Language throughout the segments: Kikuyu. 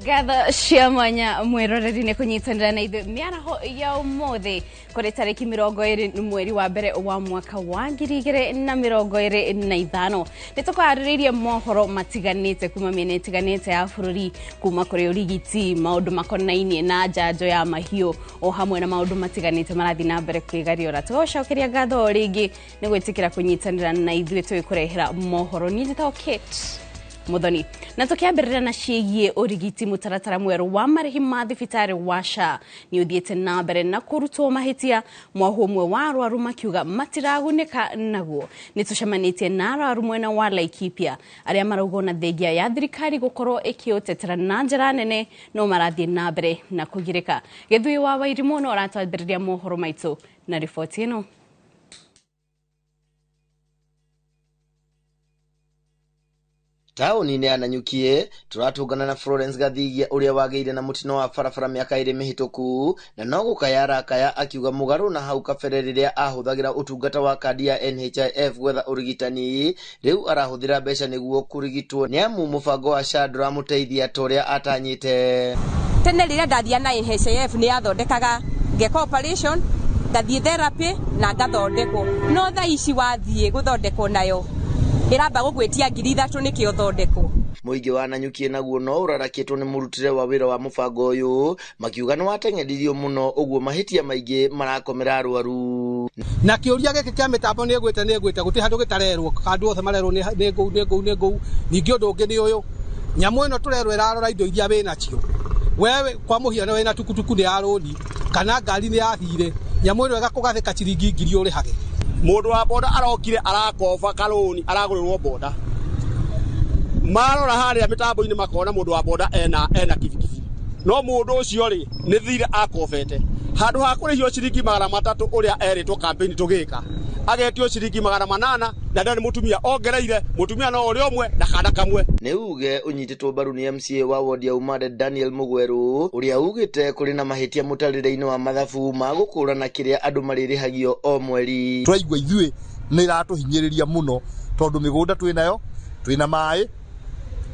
Ngatho cia mwanya mwiroreri nĩ kũnyitanĩra na ithuĩ mĩaraho ya ũmũthĩ kũrĩ tarĩki 20 mweri wa mbere wa mwaka wa 2025. Nĩ tũkwarĩrĩirie mohoro matiganĩte kuma mĩena ĩtiganĩte ya bũrũri, kuma kũrĩ ũrigiti, maũndũ makonainie na njanjo ya mahiũ, o hamwe na maũndũ matiganĩte marathiĩ na mbere kwĩgariũra. Tũgũcokeria ngatho o rĩngĩ nĩ gwĩtĩkĩra kũnyitanĩra na ithuĩ tũgĩkũrehera mohoro. Niĩ njĩtagwo Kate Muthoni. Na tukiambĩrĩria na ciĩgiĩ ũrigiti, mũtaratara mwerũ wa marĩhi ma thibitarĩ wa SHA nĩ ũthiĩte na mbere na kũrutwo mahĩtia, mwahu ũmwe wa arwaru makiuga matiragunĩka naguo. Nĩ tũcemanĩtie na arwaru mwena wa Laikipia arĩa marauga ona thengia ya thirikari gũkorwo ĩkĩũtetera na njĩra nene no marathiĩ na mbere na kũgirĩka. Gĩthui wa Wairimũ no aratwambĩrĩria mohoro maitũ na riboti ĩno. Taũni-inĩ ya Nanyukie tũratũngana na Florence Gathigia ũrĩa wagĩire na mũtino wa barabara mĩaka 2 mĩhĩtũku na no gũkaya arakaya akiuga mũgarũ na hau kabere rĩrĩa ahũthagĩra ũtungata wa kandi ya NHIF gwetha ũrigitani, rĩu arahũthĩra mbeca nĩguo kũrigitwo nĩ amu mũbango wa SHA ndũramũteithia ta ũrĩa atanyĩte. Tene rĩrĩa ndathiaga na NHIF nĩ yathondekaga ngeka operation, ngathiĩ therapy na ngathondekwo, no thaa ici wathiĩ gũthondekwo nayo ĩramba gũgwĩtia 3,000 nĩkĩo thondekwo. Mũingĩ wa Nanyukie naguo no ũrarakĩtwo nĩ mũrutĩre wa wĩra wa mũbango ũyũ, makiuga nĩ wateng'eririo mũno ũguo mahĩtia maingĩ marakomera arwaru. Na kĩũria gĩkĩ kĩa mĩtambo nĩ ĩgwĩte gũtirĩ handũ gĩtarerwo, handũ othe marerwo nĩ ngũu nĩ ngũu nĩ ngũu. Ningĩ ũndũ ũngĩ nĩ ũyũ, nyamũ ĩno tũrerwo ĩrarora indo iria wĩnacio. Wewe kwa mũhiano wĩna tukutuku nĩ ya rũni kana ngari nĩ ya thirĩ, nyamũ ĩno ĩgakũgathĩka ciringi 1,000 ũrĩhage. Mũndũ wa boda arokire arakoba karũni aragũrĩrwo boda, marora harĩa mĩtambo-inĩ makona mũndũ wa boda ena kibikibi, no mũndũ ũcio rĩ nĩ thirĩ akobete. Handũ ha kũrĩhio ciringi 300 ũrĩa erĩtwo campaign tũgĩka, agetio ciringi 800 na ndarĩ mũtumia ongereire, mũtumia no ũrĩa ũmwe na kana kamwe. Nĩ uge ũnyitĩtwo mbaru nĩ MCA wa wodi ya Umande Daniel Mugweru ũrĩa ugĩte kũrĩ na mahĩtia mũtarĩre-inĩ wa mathabu ma gũkũrana kĩrĩa andũ marĩrĩhagio o mweri. Tũraigua ithuĩ nĩ iratũhinyĩrĩria mũno tondũ mĩgũnda twĩnayo, twĩna maĩ,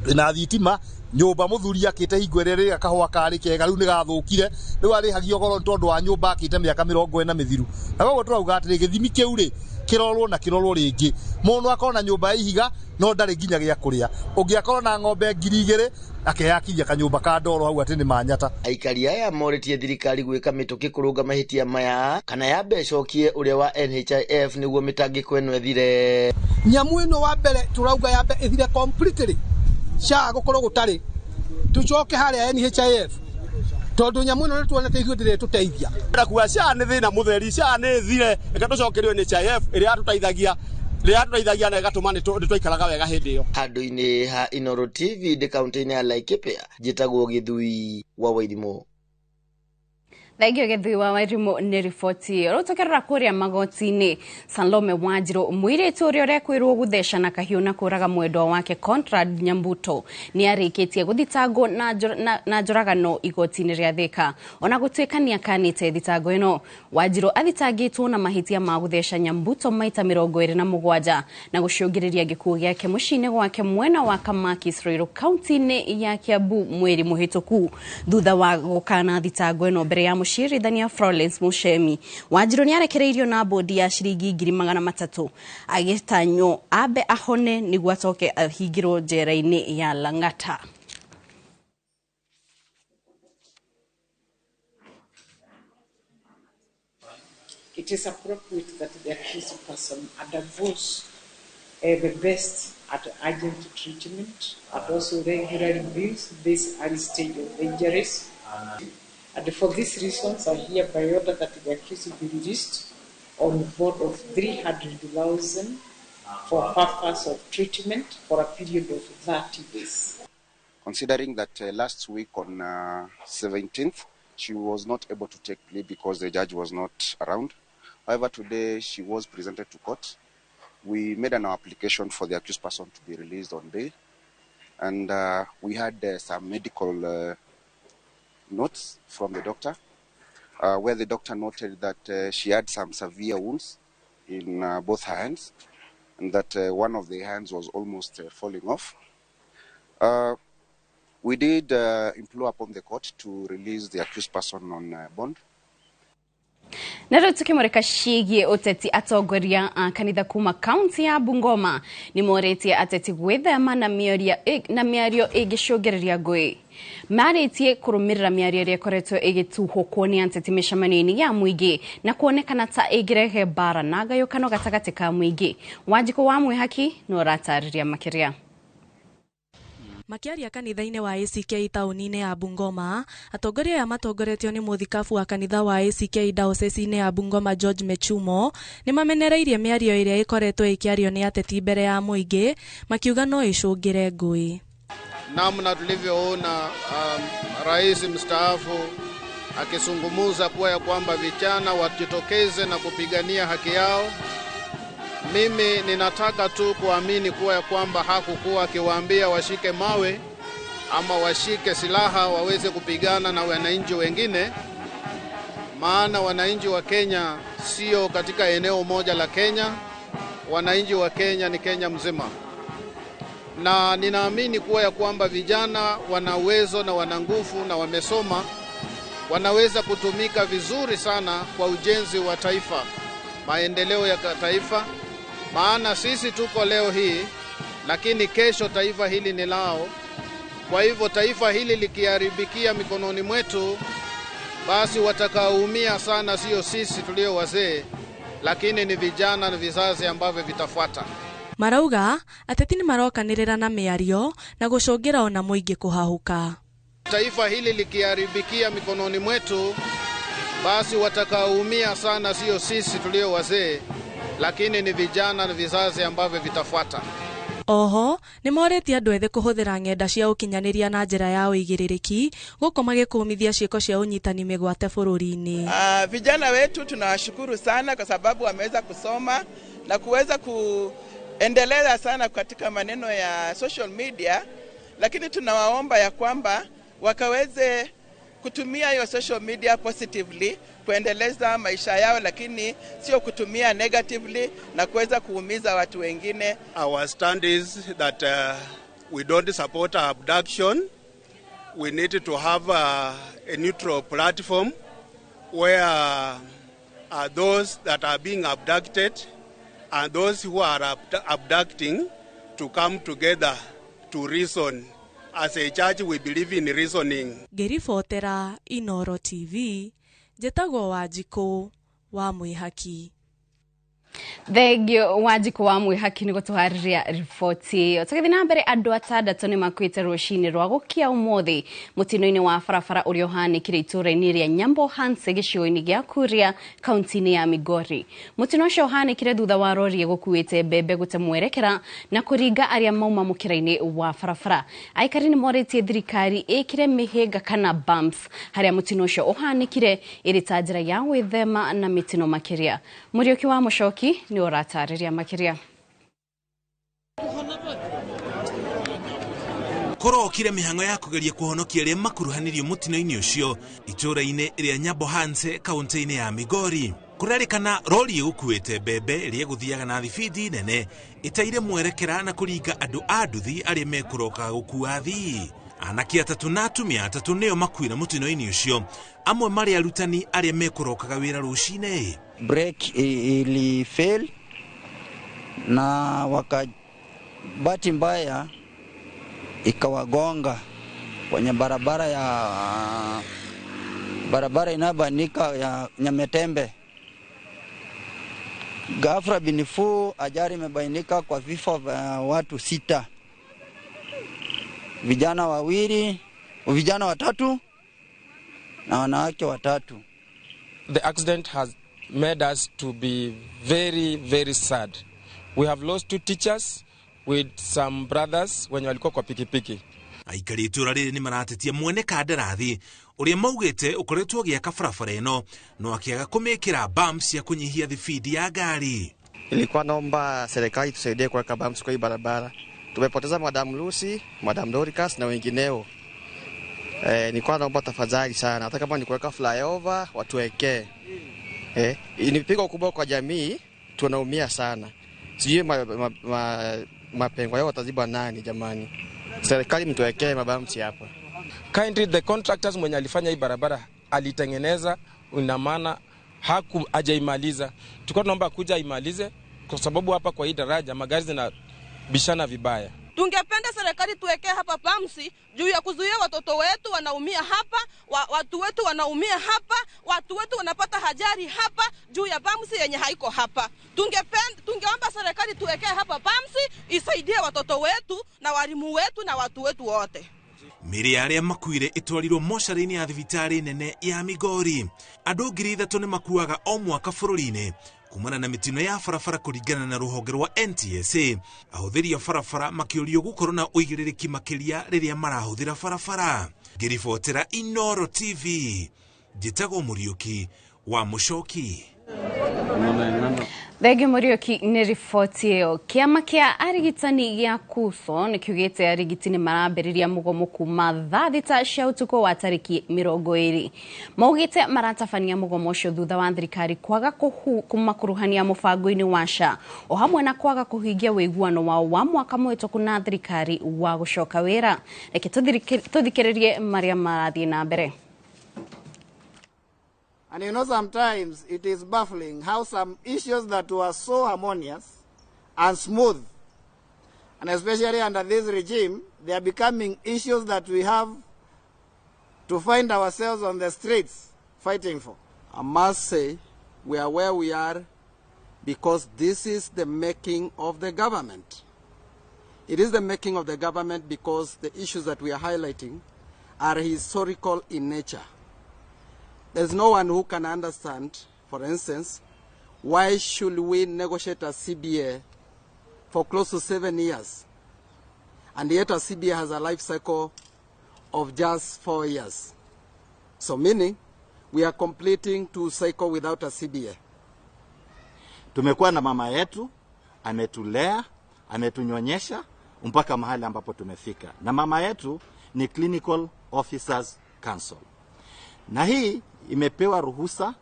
twĩna thitima, nyũmba mũthuri akĩte hingo ĩrĩa rĩrĩa kahũa karĩ kega rĩu nĩ gathũkire, rĩu arĩhagio goro tondũ wa nyũmba akĩte mĩaka 40 mĩthiru. Na koguo tũrauga atĩrĩ, gĩthimi kĩu rĩ kĩrorwo na kĩrorwo rĩngĩ. Mũndũ akorwo na nyũmba ya ihiga no ndarĩ nginya gĩa kũrĩa, ũngĩ akorwo na ng'ombe 2,000 akeyakiria kanyũmba ka ndoro hau atĩ nĩ manyata. Aikari aya morĩtie thirikari gwĩka mĩtũkĩ kũrũnga mahĩtia maya kana yambe ĩcokie ũrĩa wa NHIF nĩguo mĩtangĩko ĩno ĩthire. Nyamũ ĩno wa mbere tũrauga yambe ĩthire completely, SHA gũkorwo gũtarĩ, tũcoke harĩa NHIF tondũ nyamũ ĩno nĩ tuonete ithuĩ ndĩrĩ tũteithia. Kuga SHA nĩ thĩna mũtheri, SHA nĩ ĩthire, reke tũcokerio NHIF ĩrĩa yatũteithagia na ĩgatũma nĩ twaikaraga wega hĩndĩ ĩyo. Handũ-inĩ ha Inooro TV ndĩ kaunti-inĩ ya Laikipia, njĩtagwo Gĩthui wa Wairimũ. Thengio Gĩthui wa Wairimũ nĩ riboti ĩyo. Rĩu tũkĩrora kũrĩa magoti-inĩ, Salome Wanjirũ mũirĩtu ũrĩa ũrekwĩrwo gũtheca na kahiũ na kũraga mwendwa wake Conrad Nyambuto nĩ arĩkĩtie gũthitangwo na njũragano igoti-inĩ rĩa Thika. Ona gũtuĩka nĩ akanĩte thitango ĩno, Wanjirũ athitangĩtwo na mahĩtia ma gũtheca Nyambuto maita 27 na gũcũngĩrĩria gĩkuũ gĩake mũciĩ-inĩ gwake mwena wa Kamaki Ruiru kaunti-inĩ ya Kiambu mweri mũhĩtũku. Thutha wa gũkana thitango ĩno mbere ya mũcirithania Florence Mushemi, Wanjirũ nĩ arekereirio na bodi ya ciringi 300,000 agĩtanywo ambe ahone nĩguo acoke ahingĩrwo njera-inĩ ya Lang'ata. It is appropriate that the accused person undergoes the best at urgent treatment and also regular reviews this early stage of injuries. And for these reasons, I hereby order that the accused be released on board of 300,000 for purpose of treatment for a period of 30 days. Considering that last week on 17th, she was not able to take plea because the judge was not around. However, today she was presented to court. We made an application for the accused person to be released on bail. And we had some medical notes from the doctor, where the doctor noted that she had some severe wounds in both her hands, and that one of the hands was almost falling off. We did implore upon the court to release the accused person on bond. Na rĩu tukĩmũrĩka ciĩgiĩ ũteti, atongoria a kanitha kuma kaunti ya Bungoma nĩ morĩtie ateti gwĩthema na mĩario ĩngĩcũngĩrĩria ngũĩ. Marĩtie kũrũmĩrĩra mĩario ĩrĩa ĩkoretwo ĩgĩtuhũkwo nĩ ateti mĩcemanio-inĩ ya mũingĩ na kuonekana ta ĩngĩrehe mbara na ngayũkano gatagatĩ ka mũingĩ. Wanjikũ wa Mwĩhaki no ũratarĩria makĩria. Makiaria kanitha-inĩ wa ACK taũni-inĩ ya Bungoma, atongoria aya matongoretio nĩ mũthikabu wa kanitha wa ACK diocese-inĩ ya Bungoma George Mechumo nĩ mamenereirie mĩario ĩrĩa ĩkoretwo ĩkĩario nĩ ateti mbere ya mũingĩ, makiuga no ĩcũngĩre ngũĩ. Namna tulivyoona rais mstaafu akizungumza kuwa ya kwamba vijana wajitokeze na kupigania haki yao, mimi ninataka tu kuamini kuwa ya kwamba hakukuwa akiwaambia washike mawe ama washike silaha waweze kupigana na wananchi wengine, maana wananchi wa Kenya sio katika eneo moja la Kenya, wananchi wa Kenya ni Kenya mzima. Na ninaamini kuwa ya kwamba vijana wana uwezo na wana nguvu na wamesoma, wanaweza kutumika vizuri sana kwa ujenzi wa taifa, maendeleo ya taifa. Maana sisi tuko leo hii, lakini kesho taifa hili ni lao. Kwa hivyo taifa hili likiharibikia mikononi mwetu, basi watakaoumia sana sio sisi tulio wazee, lakini ni vijana na vizazi ambavyo vitafuata. Marauga ateti nĩ marokanĩrĩra na mĩario na gũcũngĩra ona mũingĩ kũhahũka. Taifa hili likiharibikia mikononi mwetu, basi watakaoumia sana sio sisi tulio wazee, lakini ni vijana na vizazi ambavyo vitafuata. Oho nĩ morĩtie andũ ethĩ kũhũthĩra ng'enda cia ũkinyanĩria na njĩra ya ũigĩrĩrĩki gũkũ magĩkũmithia ciĩko cia ũnyitani mĩgwate bũrũri-inĩ. Vijana wetu tunawashukuru sana kwa sababu wameweza kusoma na kuweza kuendeleza sana katika maneno ya social media, lakini tunawaomba ya kwamba wakaweze kutumia hiyo social media positively kuendeleza maisha yao, lakini sio kutumia negatively na kuweza kuumiza watu wengine. Our stand is that we don't support abduction. We need to have a neutral platform where those that are being abducted and those who are abducting to come together to reason. As a church, we believe in reasoning. Ngĩribotera Inoro TV, njĩtagwo Wanjikũ wa Mwĩhaki. Thengio Wanjikũ wa Mwĩhaki nĩ gũtũharĩria riboti ĩyo. Tũgĩthiĩ na mbere, andũ atandatũ nĩ makuĩte rũcinĩ rwa gũkia ũmũthĩ mũtino-inĩ wa barabara ũrĩa ũhanĩkire itũũra-inĩ rĩa Nyambo Hanse gĩcigo-inĩ gĩa Kuria kaunti-inĩ ya Migori. Mũtino ũcio ũhanĩkire thutha wa rori ĩgũkuĩte mbembe gũte mwerekera na kũringa arĩa mauma mũkĩra-inĩ wa barabara. Aikari nĩ morĩtie thirikari ĩkĩre mĩhĩnga kana bumps harĩa mũtino ũcio ũhanĩkire ĩrĩ ta njĩra ya gwĩthema na mĩtino makĩria. Mũriũki wa Mũcoki nĩ ũratarĩria makĩria. Kũrokire mĩhang'o ya kũgeria kũhonokia arĩa makuruhanirio mũtino-inĩ ũcio itũũra-inĩ rĩa Nyambo Hanse kaunti-inĩ ya Migori. Kũrerĩkana rori ĩgũkuĩte mbembe ĩrĩa ĩgũthiaga na thibindi nene ĩteire mwerekera na kũringa andũ a nduthi arĩa mekũroka gũkua athii. Anake atatũ na atumia atatũ nĩo makuire mũtino-inĩ ũcio, amwe marĩ arutani arĩa mekũrokaga wĩra rũcinĩ. Brake ili fail na wakabati mbaya ikawagonga kwenye barabara ya barabara inayobanika ya Nyametembe. Ghafla binifu ajali imebainika kwa vifo vya watu 6, vijana 2, vijana 3 na wanawake 3. The accident has made us to be very, very sad. We have lost 2 teachers with some brothers wenye walikuwa kwa pikipiki. Aikari itũũra rĩrĩ nĩ maratetia mwene kandarathi ũrĩa maugĩte ũkoretwo ũgĩaka barabara ĩno no akĩaga kũmĩkĩra bumps cia kũnyihia thibindi ya ngari. Ilikuwa naomba serikali tusaidie kuweka bumps kwa hii barabara. Tumepoteza Madam Lucy, Madam Dorcas na wengineo. Nilikuwa naomba tafadhali sana, hata kama ni kuweka flyover watuwekee. Ni pigo kubwa kwa jamii, tunaumia sana. Sijui mapengo yao wataziba nani jamani. Serikali mtuwekee mabamsi hapa. Kindly the contractors mwenye alifanya hii barabara alitengeneza, ina maana haku hajaimaliza. Tulikuwa tunaomba kuja imalize, kwa sababu hapa kwa hii daraja magari zinabishana vibaya. Tungependa serikali tuwekee hapa pamsi juu ya kuzuia watoto wetu wanaumia hapa, watu wetu wanaumia hapa, watu wetu wanapata hajari hapa juu ya pamsi yenye haiko hapa. Tungeomba serikali tuwekee hapa pamsi isaidie watoto wetu na walimu wetu na watu wetu wote. Mĩĩrĩ ya arĩa makuire ĩtwarirwo mocarĩ-inĩ ya thibitarĩ nene ya Migori. Andũ 3,000 nĩ makuaga o mwaka bũrũri-inĩ kumana na mĩtino ya barabara kũringana na rũhonge rwa NTSA. Ahũthĩri a barabara makĩũrio gũkorwo na ũigĩrĩrĩki makĩria rĩrĩa marahũthĩra barabara. Ngĩribotera Inooro TV, njĩtagwo Mũriũki wa Mũcoki. Thengio Mũriũki nĩ riboti ĩyo. Kĩama kĩa arigitani gĩa KUSO nĩ kiugĩte arigiti nĩ marambĩrĩria mũgomo kuma thaa 6 cia ũtukũ wa tarĩki 20. Maugĩte maratabania mũgomo ũcio thutha wa thirikari kwaga kũmakuruhania mũbango-inĩ wa SHA o hamwe na kwaga kũhingia ũiguano wao wa mwaka mũhĩtũku na thirikari wa gũcoka wĩra. Reke tũthikĩrĩrie marĩa marathiĩ na mbere. And you know, sometimes it is baffling how some issues that were so harmonious and smooth, and especially under this regime, they are becoming issues that we have to find ourselves on the streets fighting for. I must say, we are where we are because this is the making of the government. It is the making of the government because the issues that we are highlighting are historical in nature. There's no one who can understand, for instance, why should we negotiate a CBA for close to 7 years, and yet a CBA has a life cycle of just 4 years. So meaning, we are completing 2 cycles without a CBA. Tumekuwa na mama yetu, ametulea, ametunyonyesha, mpaka mahali ambapo tumefika. Na mama yetu ni Clinical Officers Council. Na hii imepewa ruhusa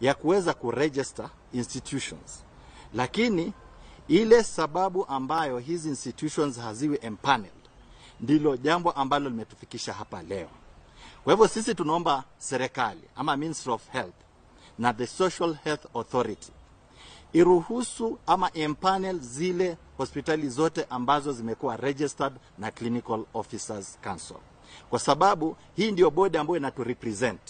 ya kuweza kuregister institutions. Lakini ile sababu ambayo hizi institutions haziwi empaneled ndilo jambo ambalo limetufikisha hapa leo. Kwa hivyo sisi tunaomba serikali ama Ministry of Health na the Social Health Authority iruhusu ama empanel zile hospitali zote ambazo zimekuwa registered na Clinical Officers Council. Kwa sababu hii ndio bodi ambayo inaturepresent.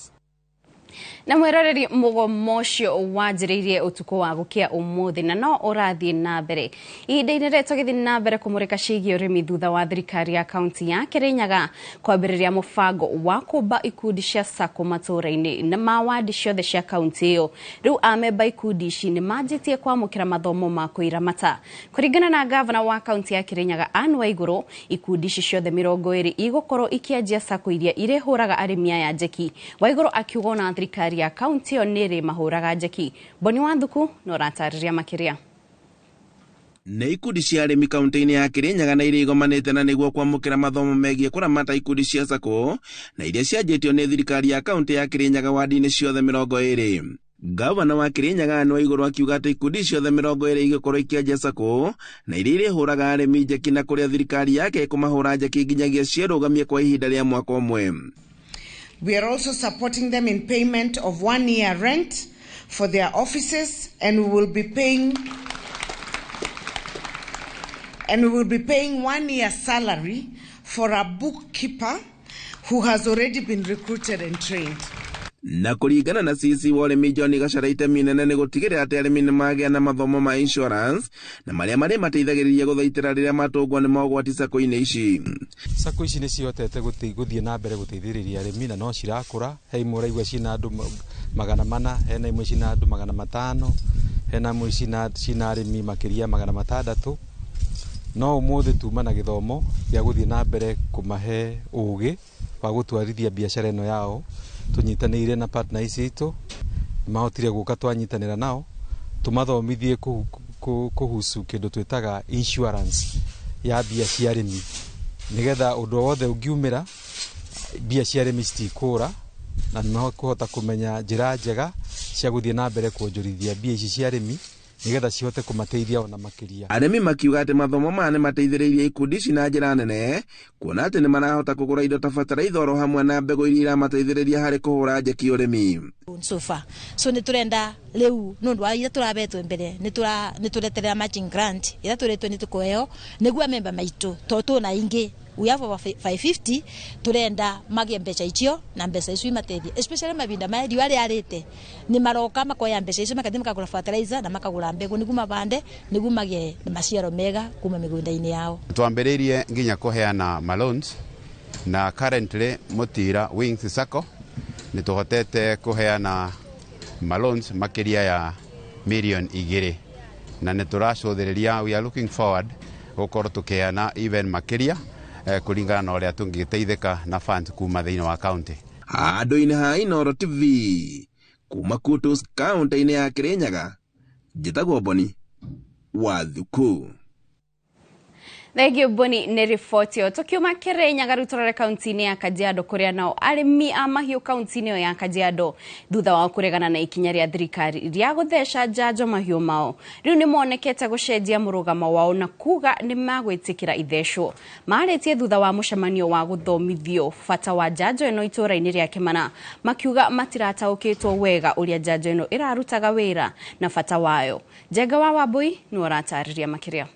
Na mwiroreri mũgomo ũcio wanjĩrĩirie ũtukũ wa gũkĩa ũmũthĩ na no ũrathiĩ na mbere. Ihinda-inĩ rĩrĩ tũgĩthiĩ na mbere kũmũrĩka ciĩgiĩ ũrĩmi thutha wa thirikari ya kaunti ya Kirinyaga kwambĩrĩria mũbango wa kũmba ikundi cia SACCO matũũra-inĩ na ma wadi ciothe cia kaunti ĩyo. Rĩu amemba ikundi ici nĩ manjĩtie kwamũkĩra mathomo ma kwĩramata. Kũringana na gavana wa kaunti ya Kirinyaga Anne Waigũrũ, ikundi ici ciothe 20 igũkorwo ikĩanjia SACCO iria irĩhũraga arĩmi aya njeki. Waigũrũ akiuga ona thirikari ya kaunti ĩyo nĩ ĩrĩmahũraga njeki. Boni Wathuku no ũratarĩria makĩria. Nĩ ikundi cia arĩmi kaunti-inĩ ya Kirinyaga na iria igomanĩte na nĩguo kwamũkĩra mathomo megiĩ kũramata ikundi cia SACCO na iria cianjĩtio nĩ thirikari ya kaunti ya Kirinyaga wadi-inĩ ciothe 20. Gavana wa Kirinyaga Anne Waigũrũ akiuga atĩ ikundi ciothe 20 igĩkorwo ikĩanjia SACCO na iria irĩhũraga arĩmi njeki na kũrĩa thirikari yake ĩkũmahũra njeki nginyagia cierũgamie kwa ihinda rĩa mwaka ũmwe. We are also supporting them in payment of 1 year rent for their offices, and we will be paying 1 year salary for a bookkeeper who has already been recruited and trained. Na kũringana na CC wa ũrĩmi John Gachara, itemi inene nĩ gũtigĩrĩra atĩ arĩmi nĩ magĩa na mathomo ma insurance na marĩa marĩmateithagĩrĩria gũthaitĩra rĩrĩa matũngwo nĩ mogwati SACCO-inĩ ici. SACCO ici nĩ cihotete gũthiĩ na mbere gũteithĩrĩria arĩmi na no cirakũra. He imwe ũraigua cina andũ 400, hena imwe cina andũ 500, hena imwe cina arĩmi makĩria 600. No ũmũthĩ tuma na gĩthomo gĩa gũthiĩ na mbere kũmahe ũgĩ wa gũtwarithia biacara ĩno yao. Tunyitanĩire na partner ici itũ mahotire gũka twanyitanĩra nao tũmathomithie kũhusu kĩndũ twĩtaga insurance ya mbia cia arĩmi, nĩgetha ũndũ wothe ũngiumĩra mbia cia arĩmi citikũra na nĩmekũhota kũmenya njĩra njega cia gũthiĩ na mbere kuonjorithia mbia ici cia arĩmi nigetha cihote kũmateithia ona makĩria. Arĩmi makiuga atĩ mathomo maya nĩmateithĩrĩirie ikundi ici na njĩra nene, kuona atĩ nĩmarahota kũgũra indo ta bataraitha oro hamwe na mbegũ iria iramateithĩrĩria harĩ kũhũra njeki ũrĩmi. So far so nĩ tũrenda rĩu nĩ ũndũ wa iria tũrabetwe mbere nĩ tũreterera matching grant ĩrĩa tũretwe nĩ tũkũheo nĩguo memba maitũ to tũna ingĩ, we have over 550, turenda magie mbeca icio na mbeca icio imateithie, especially mavinda maya riũa rĩarĩte. Nĩ maroka makoya mbeca icio, makathi makagũra fertilizer na makagũra mbegũ nĩguo mabande, nĩguo magie maciaro mega kuma mĩgũnda-inĩ yao. Twambĩrĩirie nginya kũheana maloans na currently Mutira Wings Sacco nĩ tũhotete kũheana maloans makĩria ya mirioni 2, na nĩ tũracũthĩrĩria, we are looking forward gũkorwo tũkĩheana even makĩria kũringana na ũrĩa tũngĩteithĩka na funds kuma thĩinĩ wa county. Handũ-inĩ ha Inooro TV kuma Kutus, kaunti-inĩ ya Kirinyaga, njĩtagwo Boni wa Thuku. Thengiũ Boni nĩ riboti ĩyo. Tũkiuma Kĩrĩnyaga rĩu tũrore kaunti-inĩ ya Kajiado, kũrĩa nao arĩmi a mahiũ kaunti-inĩ ĩyo ya Kajiado, thutha wa kũregana na ikinya rĩa thirikari rĩa gũtheca njanjo mahiũ mao, rĩu nĩ monekete gũcenjia mũrũgamo wao na kuga nĩ magwĩtĩkĩra ithecwo. Marĩtie thutha wa mũcemanio wa gũthomithio bata wa njanjo ĩno itũũra-inĩ rĩa Kĩmana, makiuga matirataũkĩtwo wega ũrĩa njanjo ĩno ĩrarutaga wĩra na bata wayo. Njenga wa Wambui nĩwe ũratarĩria makĩria.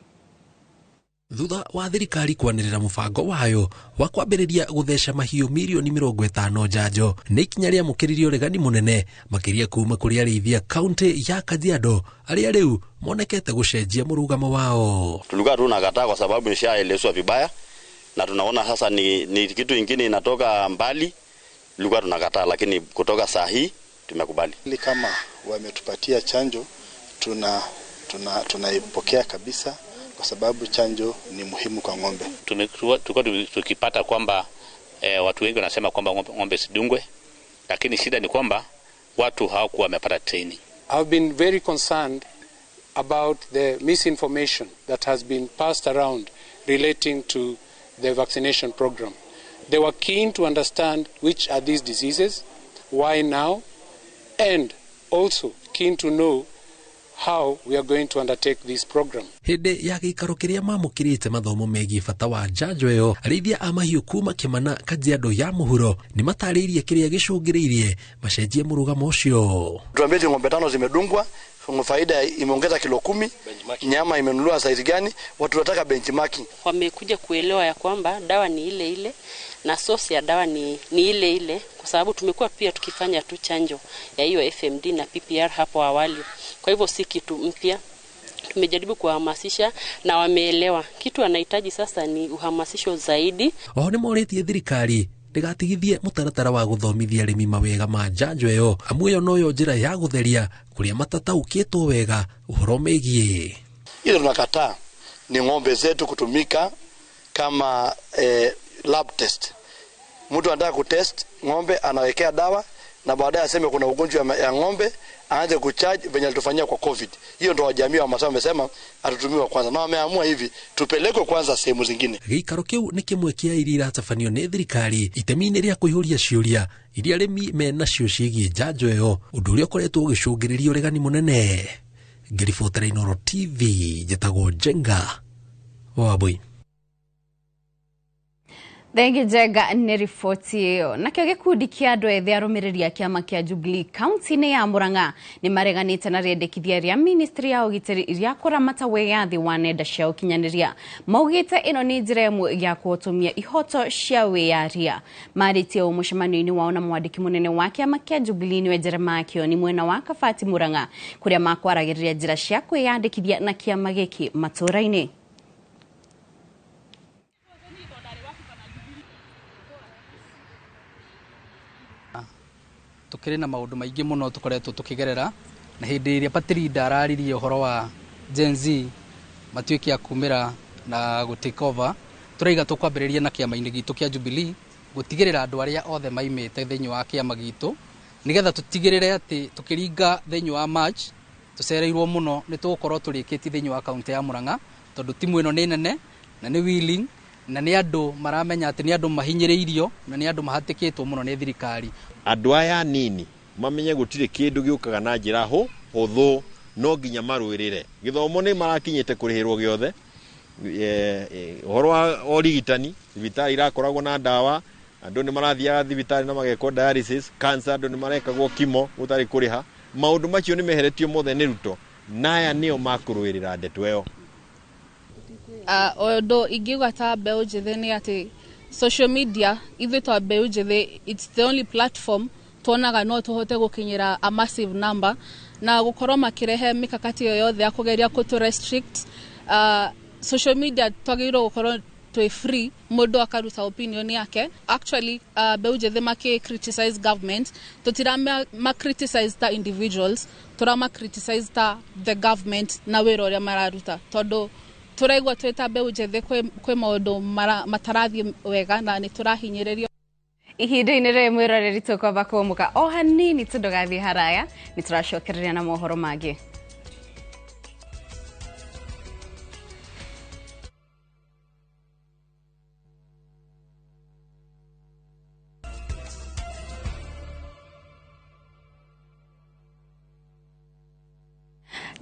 Thutha wa thirikari kwanĩrĩra mũbango wayo wa kwambĩrĩria gũtheca mahiũ mirioni 50 njanjo, nĩ ikinya rĩamũkĩririe ũregani mũnene makĩria kuma kũrĩ arĩithia kaunti ya Kajiado, arĩa rĩu monekete gũcenjia mũrũgamo wao. Tulikuwa tunakataa kwa sababu nishaelezwa vibaya na tunaona sasa ni kitu ingine inatoka mbali. Tulikuwa tunakataa, lakini kutoka saa hii tumekubali. Kama wametupatia chanjo, tunaipokea kabisa kwa sababu chanjo ni muhimu kwa ng'ombe. Tulikuwa tukipata kwamba watu wengi wanasema kwamba ng'ombe sidungwe, lakini shida ni kwamba watu hawakuwa wamepata training. I've been very concerned about the misinformation that has been passed around relating to the vaccination program. They were keen to understand which are these diseases, why now, and also keen to know how we are going to undertake this program. Hĩndĩ ya gĩikaro kĩrĩa mamũkĩrĩte mathomo megiĩ bata wa njanjo ĩyo, arĩithia a mahiũ kuma Kĩmana, Kajiado ya mũhuro, nĩ matarĩirie kĩrĩa gĩcũngĩrĩirie macenjie mũrũgamo ũcio. Tuambie ng'ombe tano zimedungwa, faida imeongeza kilo 10, nyama imenunuliwa saizi gani? Watu wanataka benchmarking. Wamekuja kuelewa ya kwamba dawa ni ile ile na source ya dawa ni ile ile, kwa sababu tumekuwa pia tukifanya tu chanjo ya hiyo FMD na PPR hapo awali. Kwa hivyo si kitu mpya. Tumejaribu kuwahamasisha na wameelewa. Kitu anahitaji sasa ni uhamasisho zaidi. Oho nĩ morĩtie thirikari ndĩgatigithie mũtaratara wa gũthomithia arĩmi mawega ma njanjo ĩyo, amu ĩyo noyo njĩra ya gũtheria kũrĩa matataũkĩtwo wega ũhoro megiĩ. Ile tunakataa ni ng'ombe zetu kutumika kama lab test. Mtu anataka kutest ng'ombe, anawekea dawa na baadaye aseme kuna ugonjwa ya ng'ombe, aanze kucharge venye alitufanyia kwa COVID. Hiyo ndo jamii wa Masai wamesema atutumiwa kwanza, na wameamua hivi tupelekwe kwanza sehemu zingine. Gĩikaro kĩu nĩ kĩmwe kĩa iria iratabanio nĩ thirikari itemi-inĩ rĩa kũihũria ciũria iria arĩmi menacio ciĩgiĩ njanjo ĩyo, ũndũ ũrĩa ũkoretwo ũgĩcũngĩrĩria ũregani mũnene. Ngĩribotera Inooro TV, njĩtagwo Njenga wa Wambui. Thengi Njenga nĩ riboti ĩyo. Nakĩo gĩkundi kĩa andũ ethĩ arũmĩrĩri a kĩama kĩa Jubilee kaunti-inĩ ya Murang'a nĩ mareganĩte na rĩendekithia rĩa ministry ya ũgitĩri rĩa kũramata wĩyathi wa nenda cia ũkinyanĩria. Maugĩte ĩno nĩ njĩra ĩmwe ya kũhotomia ihoto cia wĩyaria. Marĩtie ũũ mũcemanio-inĩ wao na mwandĩki mũnene wa kĩama kĩa Jubilee nĩwe Jeremiah Kioni mwena wa Kabati Murang'a, kũrĩa makwaragĩrĩria njĩra cia kwĩyandĩkithia na kĩama gĩkĩ matũũra-inĩ. Tukĩrĩ na maũndũ maingĩ mũno tũkoretwo tũkĩgerera, na hĩndĩ ĩrĩa party leader araririe ũhoro wa Gen Z matuĩke a kumĩra na gũ take over, tũraiga tũkwambĩrĩria na kĩama-inĩ gitũ kĩa Jubilee gũtigĩrĩra andũ arĩa othe maimĩte thĩinĩ wa kĩama gitũ, nĩgetha tũtigĩrĩre atĩ tũkĩringa thĩinĩ wa March tũcereirwo mũno nĩ tũgũkorwo tũrĩkĩtie thĩinĩ wa kaunti ya Murang'a, tondũ timu ĩno nĩ nene na nĩ willing na nĩ andũ maramenya atĩ nĩ andũ mahinyĩrĩirio na nĩ andũ mahatĩkĩtwo mũno nĩ thirikari. Andũ aya anini mamenye gũtirĩ kĩndũ gĩũkaga na njĩra hũthũ. No nginya marũĩrĩre gĩthomo nĩ marakinyĩte kũrĩhĩrwo gĩothe. Ũhoro wa ũrigitani, thibitarĩ irakoragwo na ndawa, andũ nĩ marathiaga thibitarĩ na magekwo dialysis, cancer andũ nĩ marekagwo kimo gũtarĩ kũrĩha. Maũndũ macio nĩ meheretio mothe nĩ Ruto, na aya nĩo makũrũĩrĩra ndeto ĩyo. Ũndũ ingiuga ta mbeũ njĩthĩ nĩ atĩ social media ithuĩ ta mbeũ njĩthĩ, it's the only platform tuonaga no tũhote gũkinyĩra a massive number, na gũkorwo makĩrehe mikakati ĩyo yothe ya kũgeria kũtũ restrict social media. Twagĩrĩirwo gũkorwo twĩ free, mũndũ akaruta opinion yake. Actually, mbeũ njĩthĩ makĩ criticize government, tũtira ma criticize ta individuals, tũrama criticize ta the government na wĩra ũrĩa mararuta, tondũ tũraigua twĩ ta mbeũ njĩthĩ kwĩ maũndũ matarathiĩ wega na nĩ tũrahinyĩrĩrio. Ihinda-inĩ rĩrĩ, mwĩroreri, tũkwamba kũmũka o hanini tũndũgathiĩ haraya, nĩ tũracokereria na mohoro mangĩ.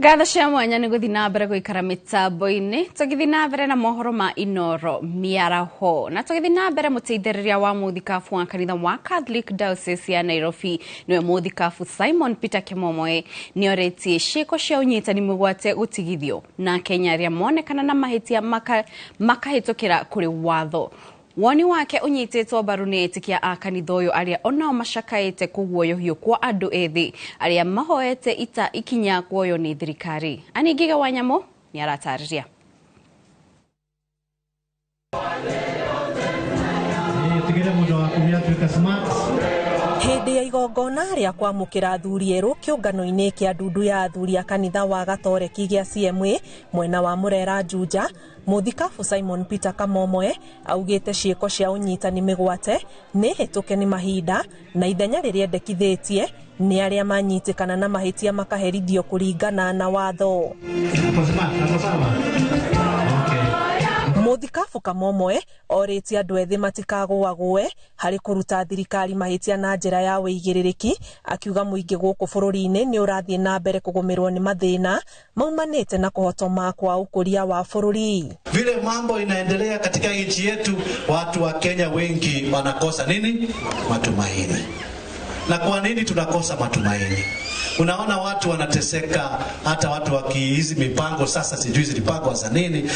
Ngatho cia mwanya nĩ gũthiĩ na mbere gũikara mĩtambo-inĩ. Tũgĩthiĩ na mbere na mohoro ma Inoro mĩaraho, na tũgĩthiĩ na mbere, mũteithĩrĩria wa mũthikabu wa kanitha wa Catholic Diocese ya Nairobi, nĩwe mũthikabu Simon Peter Kimomoe, nĩorĩtie ciĩko cia ũnyitani mĩgwate gũtigithio na Kenya arĩa monekana na mahĩtia makahĩtũkĩra kũrĩ watho. Woni wake ũnyitĩtwo mbaru nĩ etĩkia a kanitha ũyũ, arĩa onao macakaĩte kũguoyohio kwa andũ ethĩ arĩa mahoete ita ikinya kuoywo nĩ thirikari. Aningige wa Nyamũ nĩ aratarĩria. Tigĩre mũndũ waku nĩ atuĩka smart. Hĩndĩ ya igongona rĩa kwamũkĩra athuri erũ kĩũngano-inĩ kĩa ndundu ya athuri a kanitha wa Gatoreki gĩa CMA mwena wa Murera Juja, mũthikabu Simon Peter Kamomoe augĩte ciĩko cia ũnyitani mĩgwate nĩ hĩtũke nĩ mahinda, na ithenya rĩrĩa endekithĩtie nĩ arĩa manyitĩkana na mahĩtia makaherithio kũringana na watho. Mũthikabu Kamomoe orĩtie andũ ethĩ matikagũagũe harĩ kũruta thirikari mahĩtia na njĩra ya wĩigĩrĩrĩki, akiuga mũingĩ gũkũ bũrũri-inĩ nĩ ũrathiĩ na mbere kũgũmĩrwo nĩ mathĩna maumanĩte na kũhotoma kwa ũkũria wa bũrũri. Vile mambo inaendelea katika nchi yetu, watu wa Kenya wengi wanakosa nini? Matumaini. Na kwa nini tunakosa matumaini? Unaona watu wanateseka, hata watu wakihizi mipango sasa, sijui zilipangwa za nini,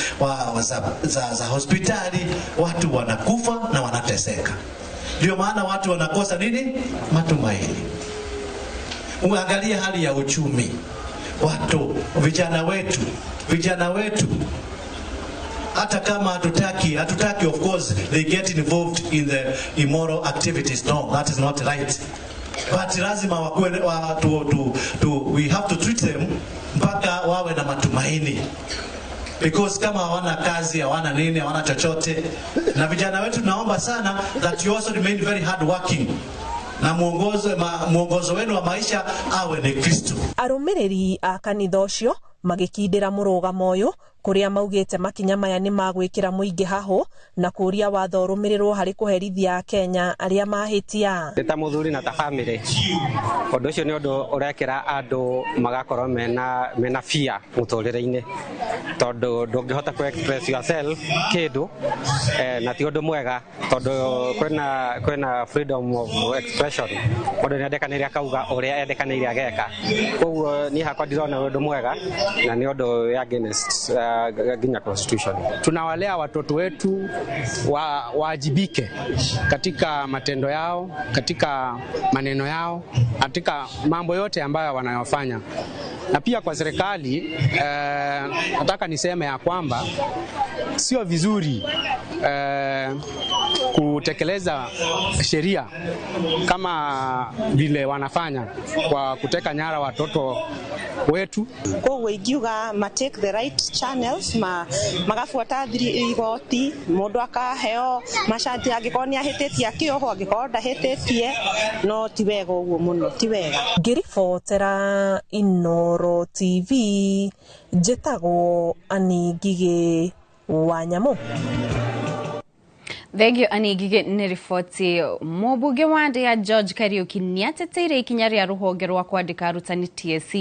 za hospitali, watu wanakufa na wanateseka. Ndio maana watu wanakosa nini? Matumaini. Uangalie hali ya uchumi, watu, vijana wetu hata kama hatutaki, of course they get involved in the immoral activities. No, that is not right. But lazima wakuwe, we have to treat them mpaka wawe na matumaini. Because kama hawana kazi, hawana nini, hawana chochote. Na vijana wetu tunaomba sana that you also remain very hard working. Na mwongozo wenu wa maisha awe ni Kristo. Arũmĩrĩri a kanitha ũcio magĩkindĩra mũrũgamo ũyũ, kũrĩa maugĩte makinya maya nĩ magwĩkĩra mũingĩ hahũ na kũũria watho ũrũmĩrĩrwo harĩ kũherithia Akenya arĩa mahĩtia. Nĩ ta mũthuri na ta bamĩrĩ, ũndũ ũcio nĩ ũndũ ũrekĩra andũ magakorwo mena fear mũtũrĩre-inĩ, tondũ ndũngĩhota kũ express yourself kĩndũ, na ti ũndũ mwega, tondũ kwĩna freedom of expression, mũndũ nĩendekanĩire akauga ũrĩa endekanĩire ageka. Koguo niĩ hakwa ndirona ũndũ mwega na nĩ ũndũ wĩ against nginya constitution. Tunawalea watoto wetu waajibike katika matendo yao, katika maneno yao, katika mambo yote ambayo wanayofanya. Na pia kwa serikali, nataka niseme ya kwamba sio vizuri kutekeleza sheria kama vile wanafanya kwa kuteka nyara watoto wetu. Koguo ingiuga ma take the right channels, magabuata igoti, mundu akaheo macanti angikorwo ni ahĩtĩtie akĩohwo, angĩkorwo ndahĩtĩtie, no ti wega ũguo mũno, ti wega. Ngĩribotera Inoro TV, njĩtagwo Annie Ngigĩ wa Nyamũ. Thengio Anigige nĩ riboti. Mũmbunge wa Ndĩa George Kariuki nĩateteire ikinya rĩa rũhonge rwa kwandĩka arutani TSC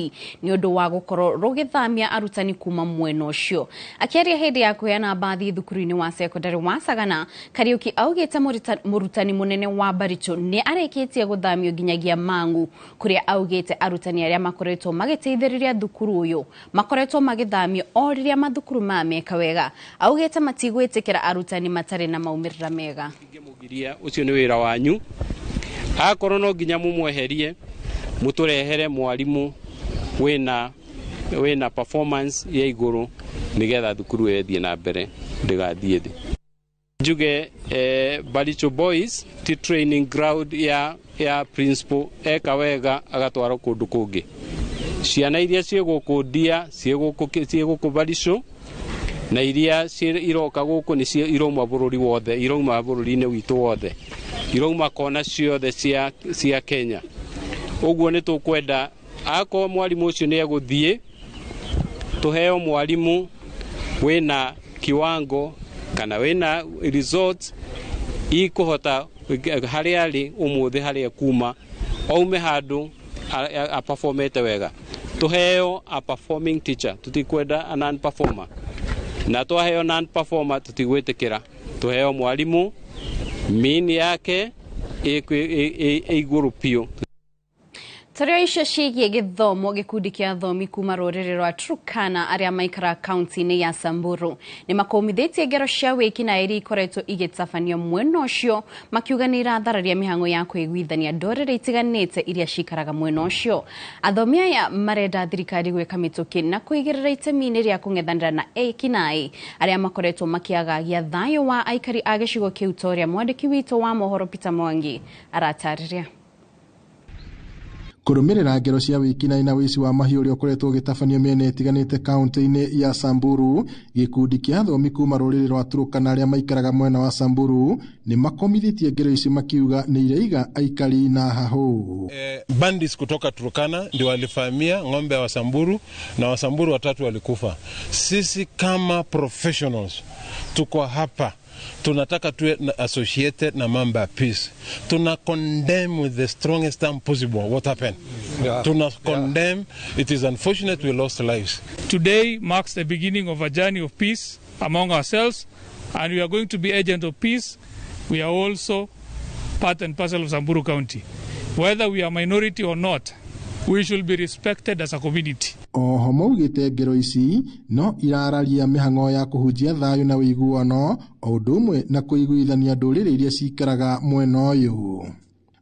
nĩ ũndũ wa gũkorwo rũgĩthamia arutani kuma mwena ũcio. Akĩaria hĩndĩ ya kũheana mbathi thukuru-inĩ wa sekondari wa Sagana, Kariuki augĩte mũrutani mũnene wa Baricho nĩ arĩkĩtie gũthamio nginyagia Mang'u, kũrĩa augĩte arutani arĩa makoretwo magĩteithĩrĩria thukuru ũyũ makoretwo magĩthamio o rĩrĩa mathukuru maya meka wega. Augĩte matigwĩtĩkĩra arutani matarĩ na maumĩrĩra mega. Mũgiria ũcio nĩ wĩra wanyu, akorwo no nginya mũmweherie mũtũrehere mwarimu wĩna performance ya igũrũ nĩgetha thukuru ĩyo ĩthiĩ na mbere ndĩgathiĩ thĩ. Njuge Baricho Boys ti training ground ya principal, eka wega agatwarwo kũndũ kũngĩ. Ciana iria ciĩ gũkũ Ndia ciĩ gũkũ Baricho, na iria iroka gũkũ nĩ irauma bũrũri wothe, irauma bũrũri-inĩ witũ wothe, irauma kona ciothe cia Kenya. Ũguo nĩ tũkwenda akorwo mwarimũ ũcio nĩ egũthiĩ, tũheo mwarimũ wĩna kiwango kana wĩna results ikũhota harĩa arĩ ũmũthĩ, harĩa kuma aume handũ aperformete wega. Tũheo a performing teacher, tũtikwenda a non performer, na twaheo non performer tũtigwĩtĩkĩra. Tũheo mwarimu mini yake ĩ igũrũ biũ. Tũrĩ icio ciĩgiĩ gĩthomo, gĩkundi kĩa athomi kuma rũrĩrĩ rwa Turkana arĩa maikara kaunti-inĩ ya Samburu nĩ makũmithĩtie ngero cia wĩkinaĩ iria ikoretwo igĩtabanio mwena ũcio, makiuga nĩ irathararia mĩhang'o ya kwĩiguithania ndũrĩrĩ itiganĩte iria cikaraga mwena ũcio. Athomi aya marenda thirikari gwĩka mĩtũkĩ na kũigĩrĩra itemi-inĩ rĩa kũng'ethanĩra na ekinaĩ arĩa makoretwo makĩagagia thayũ wa aikari a gĩcigo kĩu, ta ũrĩa mwandĩki witũ wa mohoro Peter Mwangi aratarĩria. Kũrũmĩrĩra ngero cia wĩkinaĩ na wĩici wa mahiũ ũrĩa ũkoretwo ũgĩtabanio mĩena ĩtiganĩte kaunti-inĩ ya Samburu, gĩkundi kĩa athomi kuma rũrĩrĩ rwa Turkana arĩa maikaraga mwena wa Samburu nĩ makomithĩtie ngero ici makiuga nĩ iraiga aikari na hahũ. Bandits kutoka Turkana ndio walivamia ng'ombe wa Samburu na Wasamburu watatu walikufa. Sisi kama professionals tuko hapa, tunataka tuwe associated na mambo ya peace. Tuna condemn with the strongest term possible what happened. Tuna condemn. It is unfortunate we lost lives. Today marks the beginning of a journey of peace among ourselves, and we are going to be agents of peace. We are also part and parcel of Samburu County. Whether we are minority or not, we should be respected as a community. Oho maugĩte ngero ici no irararia mĩhang'o ya kũhunjia thayũ na ũiguano o ũndũ ũmwe na kũiguithania ndũrĩrĩ iria cikaraga mwena ũyũ.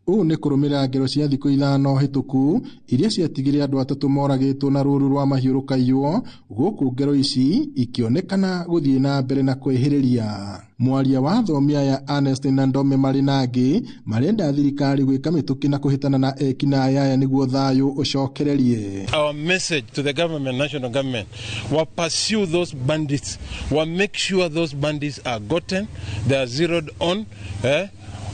Ũũ nĩ kũrũmĩrĩra ngero cia thikũ 5 hĩtũku iria ciatigire andũ 3 moragĩtwo na rũũru rwa mahiũ rũkaiywo, gũkũ ngero ici ikĩonekana gũthiĩ na mbere na kwĩhĩrĩria. Mwaria wa athomi aya Ernest na Ndome marĩ na angĩ marenda thirikari gwĩka mĩtũkĩ na kũhĩtana na ekinaĩ aya nĩguo thayũ ũcokererie. Our message to the government, national government, will pursue those bandits, will make sure those bandits are gotten, they are zeroed on,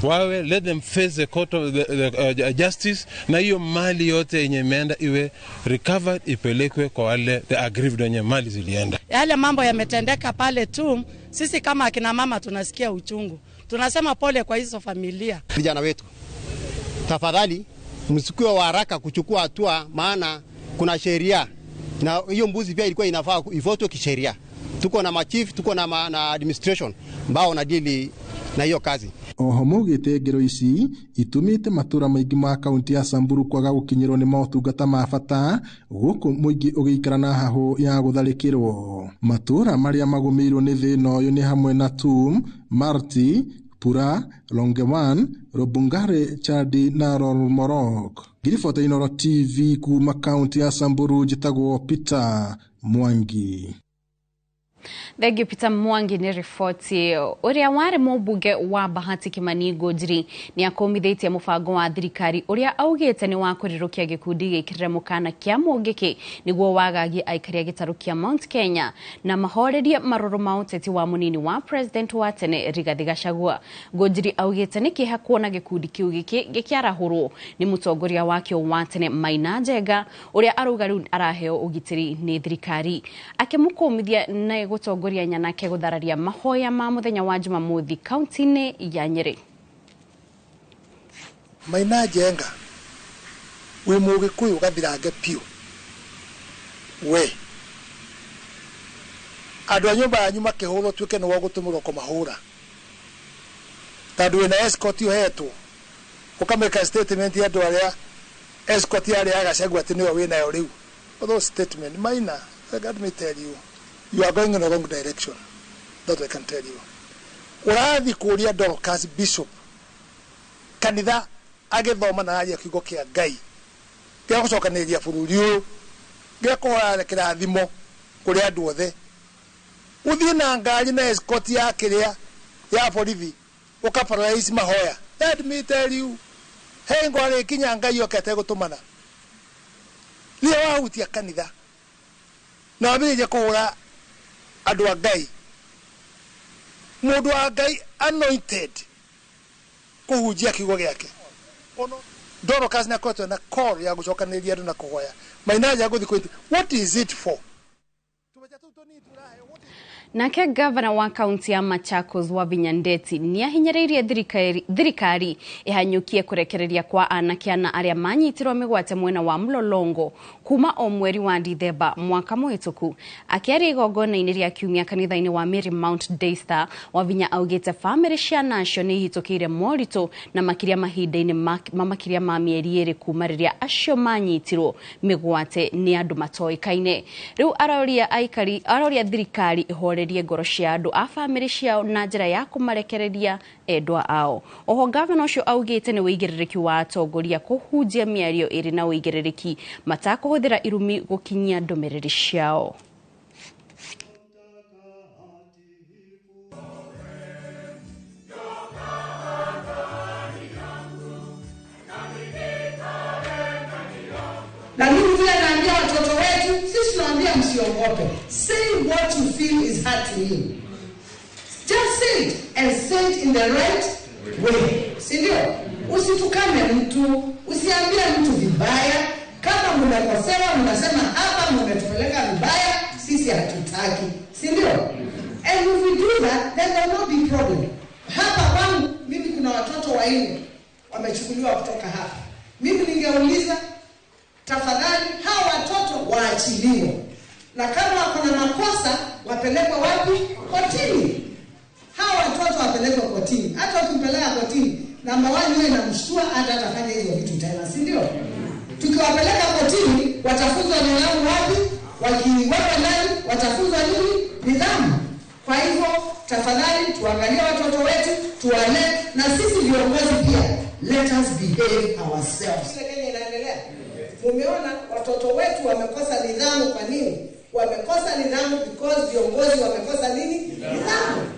wawe let them face the court of the justice, na hiyo mali yote yenye imeenda iwe recovered, ipelekwe kwa wale the aggrieved wenye mali zilienda. Yale mambo yametendeka pale tu, sisi kama akina mama tunasikia uchungu. Tunasema pole kwa hizo familia. Vijana wetu, tafadhali msikuwe wa haraka kuchukua hatua, maana kuna sheria na hiyo mbuzi pia ilikuwa inafaa ifuatwe kisheria. Tuko na machief, tuko na administration ambao wanadili na hiyo kazi. Oho maugĩte ngero ici itumĩte matũra maingĩ ma kaunti ya Samburu kwaga gũkinyĩrwo nĩ motungata ma bata, gũkũ mũingĩ ũgĩikara na hahũ ya gũtharĩkĩrwo. Matũra marĩa magũmĩirwo nĩ thĩna ũyũ nĩ hamwe na Tum, Marti, Pura, Longewan, Robungare, Chadi na Lormorok. Ngiribota Inooro TV kuma kaunti ya Samburu, njĩtagwo Peter Mwangi. Thank you Peter Mwangi nĩ riboti. Ũrĩa warĩ mũmbunge wa Bahati Kimani Ngunjiri nĩ akũmithĩtie mũbango wa thirikari ũrĩa augĩte nĩ wa kũrirũkia gĩkundi gĩkĩrĩre mũkana kĩa Mũngĩkĩ nĩguo wagagie aikari a gĩtarũ kĩa Mount Kenya na mahorerie marũrũ ma ũteti wa mũnini wa president wa tene Rigathi Gachagua. Ngunjiri augĩte nĩ kĩeha kuona gĩkundi kĩu gĩkĩarahũrwo nĩ mũtongoria wakĩo wa tene Maina Njenga ũrĩa arauga rĩu araheo ũgitĩri nĩ thirikari. Akĩmũkũmithia na gũtongoria nyanake gũthararia mahoya ma mũthenya wa Jumamothi kaunti-inĩ ya Nyeri. Maina Njenga wĩ Mũgĩkũyũ gathirange piũ we andũ a nyũmba yanyu makĩhũrwo tuĩke nĩwe ũgũtũmĩrwo kũmahũra tondũ wĩna escort ũhetwo ũkamĩka statement ya andũ arĩa escort yarĩa ya Gachagua atĩ nĩwe wĩnayo rĩu. Those statement Maina, let me tell you, you are going in the wrong direction. That I can tell you. Ũrathiĩ kũũria Dorcas Bishop kanitha agĩthoma na aria kiugo kĩa Ngai gĩa gũcokanĩrĩria bũrũri ũyũ gĩa kũhoya kĩrathimo kũrĩ andũ othe, ũthiĩ na ngari na escort ya kĩrĩa ya borithi ũka paralyze mahoya. Let me tell you, he ngo arĩkinya Ngai oke ategũtũmana. Rĩrĩa wahutia kanitha na wambĩrĩria kũhũra andũ a Ngai, mũndũ wa Ngai anointed kũhunjia kiugo gĩake. Dorcas nĩ akoretwo na call ya gũcokanĩrĩria andũ na kũhoya. Maina Njenga gũthiĩ kũhĩtia. What is it for? Nake gavana wa kaunti ya Machakos Wavinya Ndeti nĩahinyĩrĩirie thirikari ĩhanyũkie kũrekereria kwa anake ana arĩa manyitirwo mĩgwate mwena wa Mlolongo kuma o mweri wa Dithemba mwaka mũhĩtũku. Akĩaria igongona-inĩ rĩa kiumia kanitha-inĩ wa Mary Mount Daystar, Wavinya augĩte bamĩrĩ cia nacio nĩ ihĩtũkĩire moritũ na makĩria mahinda-inĩ ma makĩria ma mĩeri 2 kuma rĩrĩa acio manyitirwo mĩgwate nĩ andũ matoĩkaine. Rĩu aroria thirikari ĩhorerie ngoro cia andũ a bamĩrĩ ciao na njĩra ya kũmarekereria endwa ao. Oho gavana ũcio augĩte nĩ ũigĩrĩrĩki wa atongoria kũhunjia mĩario ĩrĩ na ũigĩrĩrĩki matakũhũthĩra irumi gũkinyia ndũmĩrĩri ciao. Na mimi vile naambia watoto wetu, sisi tunaambia msiogope. Say what you feel is hurting you. Just say it and say it in the right way. Si ndio? Usitukane mtu, usiambie mtu vibaya. Kama mnakosewa mnasema hapa mmetupeleka vibaya, sisi hatutaki. Si ndio? And if we do that, then there will not be problem. Hapa kwangu mimi kuna watoto wanne wamechukuliwa kutoka hapa. Mimi ningeuliza, tafadhali hawa watoto waachiliwe. Na kama wako na makosa wapelekwe wapi? Kotini. Hawa watoto wapelekwe kotini. Hata ukimpeleka kotini, namba 1 yeye inamshtua hata atafanya hizo vitu tena, si ndio? Tukiwapeleka kotini watafunzwa nidhamu wapi? Wakiwekwa ndani watafunzwa nini? Nidhamu. Kwa hivyo tafadhali tuangalie watoto wetu, tuwalee, na sisi viongozi pia let us behave ourselves. Kenya inaendelea. Mumeona watoto wetu wamekosa nidhamu. Kwa nini? Wamekosa nidhamu because viongozi wamekosa nini? Nidhamu.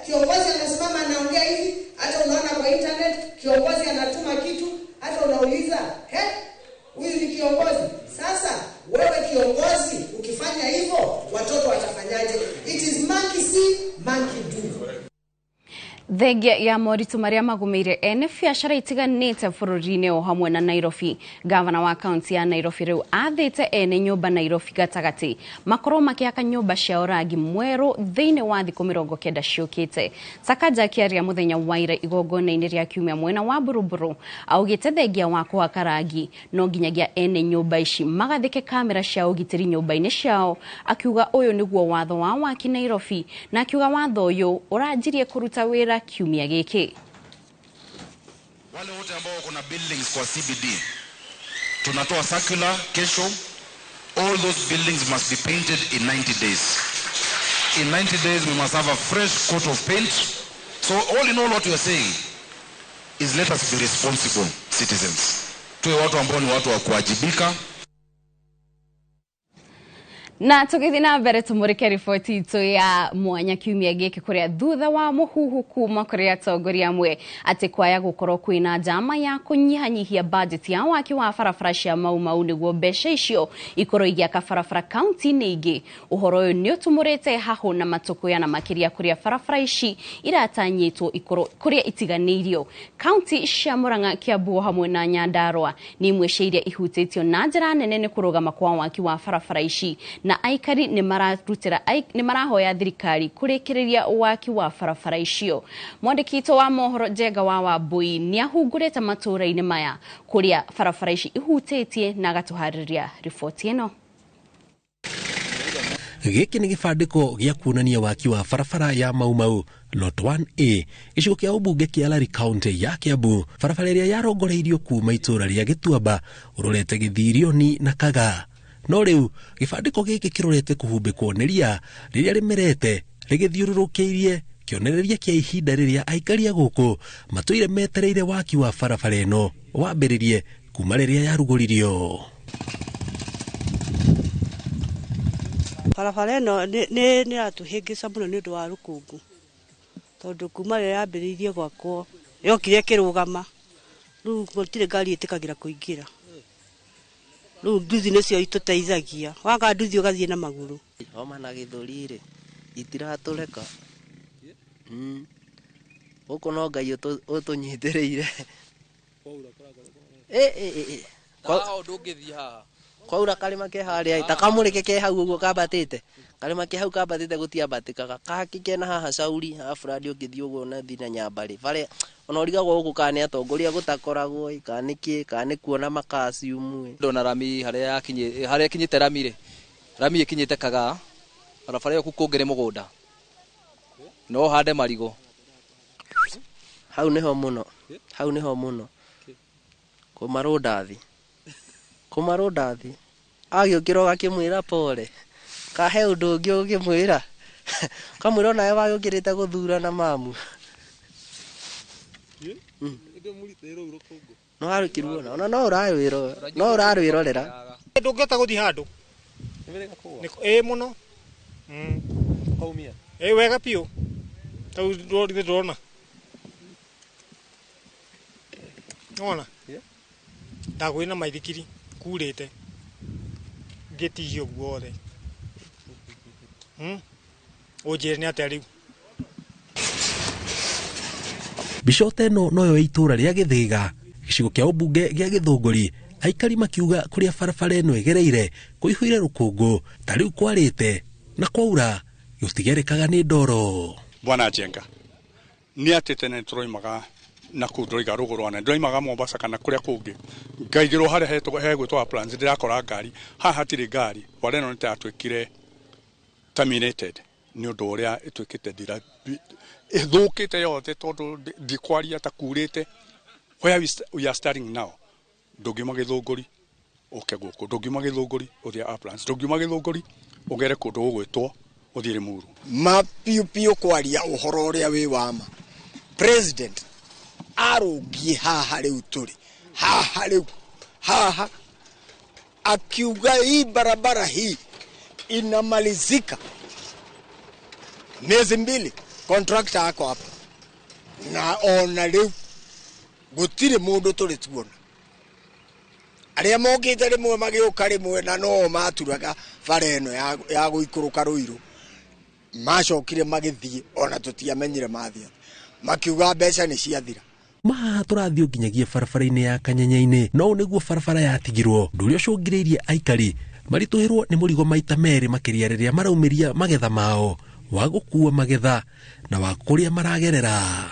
Kiongozi anasimama anaongea hivi, hata unaona kwa internet kiongozi anatuma kitu, hata unauliza, huyu ni kiongozi? Sasa wewe kiongozi ukifanya hivyo watoto watafanyaje? It is monkey see, monkey do. Thengia ya moritũ marĩa magũmĩire ene biacara itiganĩte bũrũri-inĩ o hamwe na Nairobi. Gavana wa kaunti ya Nairobi rĩu athĩte ene nyũmba Nairobi gatagatĩ makorwo makĩaka nyũmba ciao rangi mwerũ thĩinĩ wa thikũ 90 ciũkĩte. Sakaja akĩaria mũthenya wa ira igongona-inĩ rĩa kiumia mwena wa Buruburu augĩte thengia wa kũhaka rangi no nginyagia ene nyũmba ici magathĩke kamera cia ũgitĩri nyũmba-inĩ ciao, akiuga ũyũ nĩguo watho wa waki Nairobi, na akiuga watho ũyũ ũranjirie kũruta wĩra kiumia gĩkĩ. Wale wote ambao wako na buildings kwa CBD, tunatoa circular kesho. All those buildings must be painted in 90 days. In 90 days we must have a fresh coat of paint. So all in all what we are saying is let us be responsible citizens. Tuwe watu ambao ni watu wa kuwajibika. Na tũgĩthiĩ na mbere tũmũrĩke riboti itũ ya mwanya kiumia gĩkĩ kũrĩa thutha wa mũhuhu kuma kũrĩ atongoria amwe atĩ kwaya gũkorwo kwĩna njama ya kũnyihanyihia bajeti ya waki wa barabara cia Mau Mau nĩguo mbeca icio ikorwo igĩaka barabara kaunti-inĩ ingĩ. Ũhoro ũyũ nĩ ũtumũrĩte hahũ na matũkũya na makĩria kũrĩa barabara ici iratanyĩtwo ikorwo kũrĩa itiganĩirio. Kaunti cia Murang'a, Kiambu hamwe na Nyandarua nĩ imwe cia iria ihutĩtio na njĩra nene nĩ kũrũgama kwa waki wa barabara ici, na Na aikari nĩ marahoya thirikari kũrĩkĩrĩria waki wa barabara icio. Mwandĩki witũ wa mohoro Njenga wa Wambui nĩ ahungurĩte matũũra-inĩ maya kũrĩa barabara ici ihutĩtie na agatũharĩria riboti ĩno. Gĩkĩ nĩ gĩbandĩko gĩa kuonania waki wa barabara ya Mau Mau Lot 1A gĩcigo kĩa ũmbunge kĩa Lari County ya Kiambu, barabara ĩrĩa yarongoreirio kuma itũũra rĩa Gĩtuamba ũrorete Gĩthirioni na Kaga. No rĩu gĩbandĩko gĩkĩ kĩrorete kũhumbĩkwo nĩ ria rĩrĩa rĩmerete rĩgĩthiũrũrũkĩirie kĩonereria kĩa ihinda rĩrĩa aikari a gũkũ matũire metereire waki wa barabara ĩno wambĩrĩrie kuma rĩrĩa yarugũririo. Barabara ĩno nĩ ĩratũhĩngĩca mũno nĩ ũndũ wa rũkũngũ, tondũ kuma rĩrĩa yambĩrĩirie gwakwo yokire ĩkĩrũgama, rĩu gũtirĩ ngari ĩtĩkagĩra kũingĩra. Rĩu nduthi nĩcio itũteithagia, waga nduthi ũgathiĩ na magũrũ. Homa na gĩthũri rĩ itiratũreka. Gũkũ no Ngai ũtũnyitĩrĩire. Kwaura karĩma ke harĩa ta kamũrĩke ke hau ũguo kambatĩte, karĩma ke hau kambatĩte gũtiambatĩkaga, kaki kena haha cauri haha ũngĩthiĩ ũguo na thiĩ na nyambarĩ barĩa ona ũrigagwo gũkũ kana nĩ atongoria gũtakoragwo kana nĩ kĩ kana nĩ kuona makaciumu. Ndona rami harĩa yakinyĩ harĩa ĩkinyĩte rami rĩ, rami ĩkinyĩte Kagaa, barabara ĩyo kũngĩ nĩ mũgũnda no hande marigũ. Hau nĩho mũno, hau nĩho mũno kũmarũndathi kũmarũndathi agĩũkĩra ũgakĩmwĩra pole kahe ũndũ ũngĩ ũgĩkĩmwĩra kamwĩra onawe wagĩũkĩrĩte gũthurana mamu. No arũkĩruona ona no ũrarwĩrorera ndũngĩhota gũthiĩ handũ ĩ mũno ĩ wega biũ tau ndĩrona wona ndagũĩ na maithikiri kurĩte ngĩtihio guothe ũnjĩre nĩ atĩa rĩu. Mbica ĩno noyo itũũra rĩa Gĩthĩga gĩcigo kĩa ũmbunge gĩa Gĩthũngũri, aikari makiuga kũrĩa barabara ĩno ĩgereire kũihũire rũkũngũ ta rĩu kwarĩte na kwaura gũtigerekaga nĩ ndoro. Bwana Njenga nĩ atĩ tene tũroimaga na kũu ndroiga rũgũrũ ndroimaga Mombasa kana kũrĩa kũngĩ ngaigĩrwo harĩa hegwĩtwo Uplands ndĩrakora ngari haha hatirĩ ngari bara ĩno nĩ ta yatuĩkire terminated nĩ ũndũ ũrĩa ĩtuĩkĩte ĩthũkĩte yothe tondũ ndikwaria ta kurĩte. Where we are starting now, ndũngiuma Gĩthũngũri ũke gũkũ, ndũngiuma Gĩthũngũri ũthiĩ Uplands, ndũngiuma Gĩthũngũri ũgere kũndũ gũgwĩtwo ũthiĩ Limuru. Ma piũ piũ kwaria ũhoro ũrĩa wĩ wa ma, president arũngiĩ haha rĩu tũrĩ haha rĩu haha akiuga hii barabara hii inamalizika miezi 2, contractor ako hapa na ona rĩu gũtirĩ mũndũ tũrĩ tuona. Arĩa mokĩte rĩmwe magĩũka rĩmwe na no maturaga bara ĩno ya gũikũrũka Rũirũ macokire magĩthiĩ ona tũtiamenyire mathiĩ, makiuga mbeca nĩ ciathira. Mahaha tũrathiĩ nginyagia barabara-inĩ ya Kanyenye-inĩ no nĩguo barabara yatigirwo ũndũ ũrĩa ũcũngĩrĩirie aikari maritũhĩrwo nĩ mũrigo maita merĩ makĩria rĩrĩa maraumĩria magetha mao wa gũkua magetha na wa kũrĩa maragerera.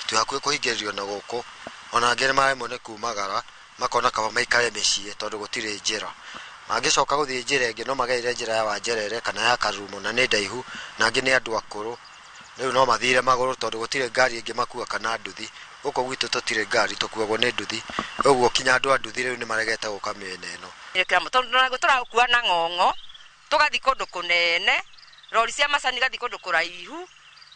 Twĩ hakuhĩ kũhingĩrĩrio na gũkũ ona angĩ nĩmaremwo nĩ kumagara makona kaba maikare mĩciĩ tondũ gũtirĩ njĩra. Mangĩcoka gũthiĩ njĩra ĩngĩ no magerere njĩra ya Wanjerere kana ya Karurumo na nĩ ndaihu na angĩ nĩ andũ akũrũ rĩu no mathire magũrũ tondũ gũtirĩ ngari ĩngĩ makua kana nduthi. Gũkũ gwitũ tũtirĩ ngari tũkuagwo nĩ nduthi, ũguo kinya andũ a nduthi rĩu nĩmaregete gũka mĩena ĩno. Tondũ tũrakua na ng'ong'o tũgathiĩ kũndũ kũnene, rori cia macani igathiĩ kũndũ kũraihu,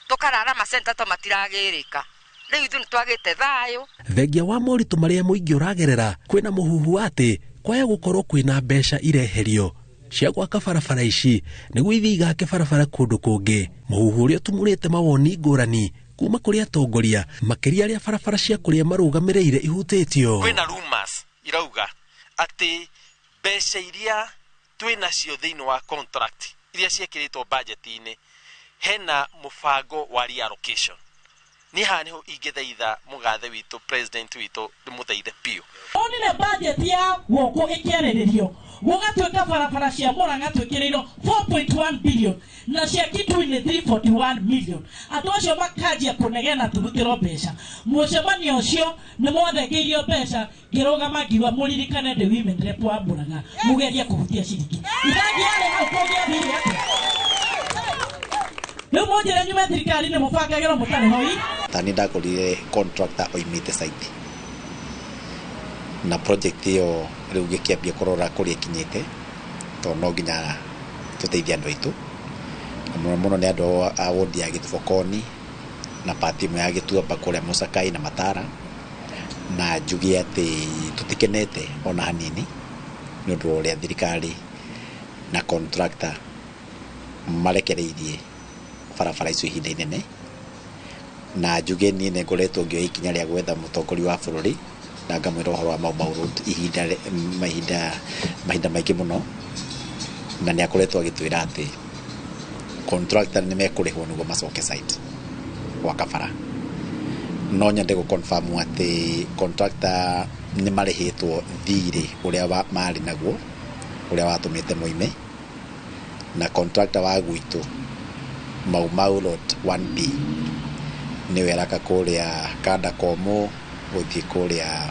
tũkarara macenta to matiragĩrĩka. Rĩu ithuĩ nĩtwagĩte thayũ. Thengia wa moritũ marĩa mũingĩ ũragerera kwĩna mũhuhu atĩ kwaya gũkorwo kwĩna mbeca ireherio cia gwaka barabara ici nĩguo ithiĩ igake barabara kũndũ kũngĩ, mũhuhu ũrĩa ũtumũrĩte mawoni ngũrani kuma kũrĩ atongoria makĩria arĩa barabara cia kũrĩa marũgamĩrĩire ihutĩtio. Kwĩna rumors irauga atĩ mbeca iria twĩnacio thĩinĩ wa contract iria ciĩkĩrĩtwo budget-inĩ hena mũbango wa reallocation. Niĩ haha nĩho ingĩthaitha mũgathe witũ president witũ ndĩmũthaithe biũ. Onire budget ya gũkũ ĩkĩarĩrĩrio Gũgatuĩka barabara cia Murang'a twĩkĩrĩirwo 4.1 billion na cia Kitui nĩ 341 million. Andũ acio makanjia kũnegena tũrutĩrwo mbeca. Mũcemanio ũcio nĩ mwathengeirio mbeca, ngĩrũgama ngiuga mũririkane ndĩ women rep wa Murang'a, mũgerie kũhutia ciringi. Itangĩarĩ hau kũngĩathire atĩa? Rĩu mũnjĩre nyume thirikari-inĩ mũbangagĩrwo mũtarĩ hoi. Ta nĩ ndakorire contractor oimĩte site na project ĩyo rĩu ngĩkĩambia kũrora kũrĩa ĩkinyĩte, tondũ no nginya tũteithie andũ aitũ, na mũno mũno nĩ andũ a wodi ya Gĩthibokoni na pati ĩmwe ya Gĩtuamba kũrĩa Mũcakai na Matara. Na njuge atĩ tũtikenete ona hanini nĩ ũndũ wa ũrĩa thirikari na contractor marekereirie barabara icio ihinda inene. Na njuge niĩ nĩ ngoretwo ngĩoya ikinya rĩa gwetha mũtongoria wa bũrũri na ngamwĩra ũhoro wa Mau Mau Road ihinda mahinda mahinda maingĩ mũno, na nĩ akoretwo agĩtwĩra atĩ contractor nĩ mekũrĩhwo nĩguo macoke site gwaka bara. No nyende gũ confirm atĩ contractor nĩ marĩhĩtwo thirĩ ũrĩa marĩ naguo ũrĩa watũmĩte moime, na contractor wa gwitũ Mau Mau Road 1B nĩwe araka kũrĩa Kanda Komũ gũthiĩ kũrĩa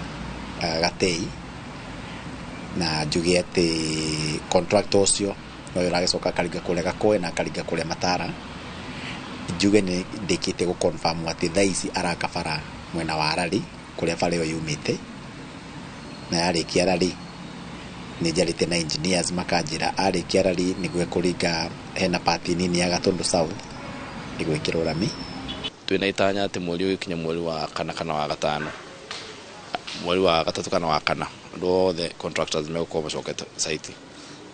Gatei, na njuge atĩ contractor ũcio nowe ũragĩcoka akaringa kũrĩa Gakoe na akaringa kũrĩa Matara. Njuge nĩ ndĩkĩtie gũ confirm atĩ thaa ici araka bara mwena wa Rari kũrĩa bara ĩyo yumĩte, na yarĩkia Rari nĩ njarĩtie na engineers makanjĩra arĩkia Rari nĩguo ekũringa hena pati nini ya Gatundu South ĩgwĩkĩrwo rami. Twĩna itanya atĩ mweri ũyũ kinya mweri wa kana kana wa gatano, mweri wa gatatũ kana wa kana, andũ othe contractors megũkorwo macokete site.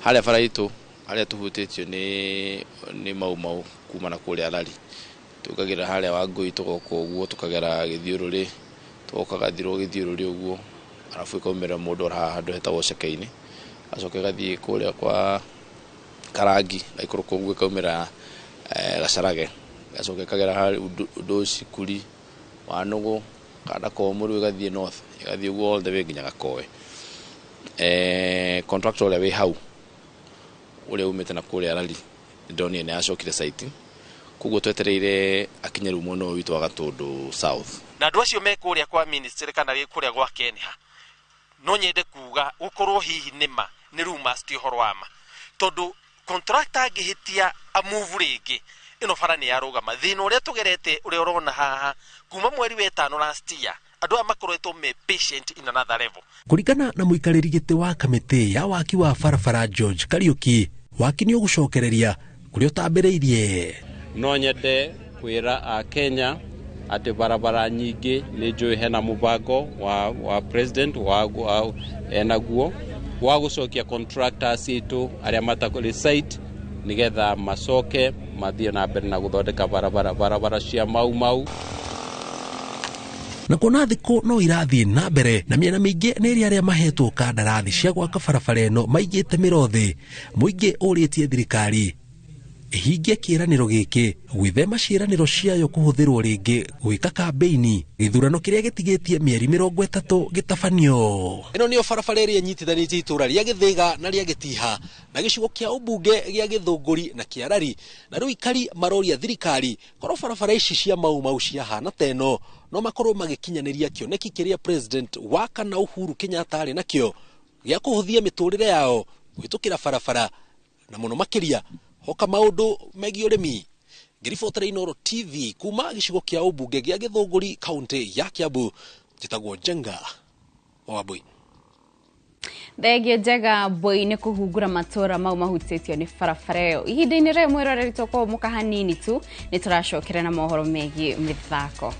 Harĩa bara itũ harĩa tũhutĩtio nĩ Mau Mau kuma na kũrĩa Rari, tũkagera harĩa Wangũi tũgoka ũguo, tũkagera Gĩthiũrũrĩ, tũgoka Gathirwo Gĩthiũrũrĩ ũguo, arabu ĩkaumĩra mũndũ ora haha handũ hetagwo Cekeinĩ, acoka ĩgathiĩ kũrĩa kwa Karangi, ĩgaikũrũka ũguo ĩkaumĩra Gacarage, ĩgacoka ĩkagera harĩa Ũndũci, Kuri, Wanũgũ, Kanda Komũ, rĩu ĩgathiĩ north, ĩgathiĩ ũguo all the way nginya Gakoe. Contractor ũrĩa wĩ hau ũrĩa umĩte na kũrĩa Rari ndonire nĩ acokire site, koguo twetereire akinye rĩu mwena ũyũ witũ wa Gatundu South. Na andũ acio me kũrĩa kwa ministry kana kũrĩa gwa Kenya, no nyende kuga gũkorwo hihi nĩma nĩ rumors ti ũhoro wa ma, tondũ contractor angĩhĩtia amove rĩngĩ ĩno bara nĩ yarũgama. Thĩna ũrĩa tũgerete ũrĩa ũrona haha kuma mweri wa ĩtano last year, andũ aya makoretwo me patient in another level. Kũringana na mũikarĩri gĩtĩ wa kamĩtĩ ya waki wa barabara George Kariuki, waki nĩ ũgũcokereria kũrĩa ũtambĩrĩirie. No nyende kwĩra a Kenya atĩ barabara nyingĩ nĩ njũĩ hena mũbango wa president wa enaguo wa gũcokia contractors itũ arĩa matakũrĩ site nĩgetha macoke mathiĩ na mbere na gũthondeka barabara cia Mau Mau. Na kuona thikũ no irathiĩ na mbere na mĩena mĩingĩ nĩ ĩrĩa arĩa mahetwo kandarathi cia gwaka barabara ĩno maigĩte mĩro thĩ, mũingĩ ũrĩtie thirikari ĩhingie kĩĩranĩro gĩkĩ gwĩthema ciĩranĩro ciayo kũhũthĩrwo rĩngĩ gwĩka kambĩini gĩthurano kĩrĩa gĩtigĩtie mĩeri 30 gĩtabanio. Ĩno nĩyo barabara ĩrĩa ĩnyitithanĩtie itũũra rĩa Gĩthĩga na rĩa Gĩtiha na gĩcigo kĩa ũmbunge gĩa Gĩthũngũri na kĩa Rari, na rĩu ikari maroria thirikari korwo barabara ici cia Mau Mau ciahana ta ĩno no makorwo magĩkinyanĩria kĩoneki kĩrĩa president wa kana Uhuru Kenyatta arĩ nakĩo gĩa kũhũthia mĩtũrĩre yao kũhĩtũkĩra barabara na mũno makĩria hoka maũndũ megiĩ ũrĩmi. Ngĩribotera Inooro TV kuma gĩcigo kĩa ũmbunge gĩa Gĩthũngũri kaunti ya Kiambu, njĩtagwo Njenga wa Wambui. Thengio Njega Mbui nĩ kũhungura matũra mau mahutĩtio nĩ barabara ĩyo. Ihinda-inĩ rĩrĩ mwĩroreri tũkũhũmũka hanini tu nĩ tũracokera na mohoro megiĩ mĩthako.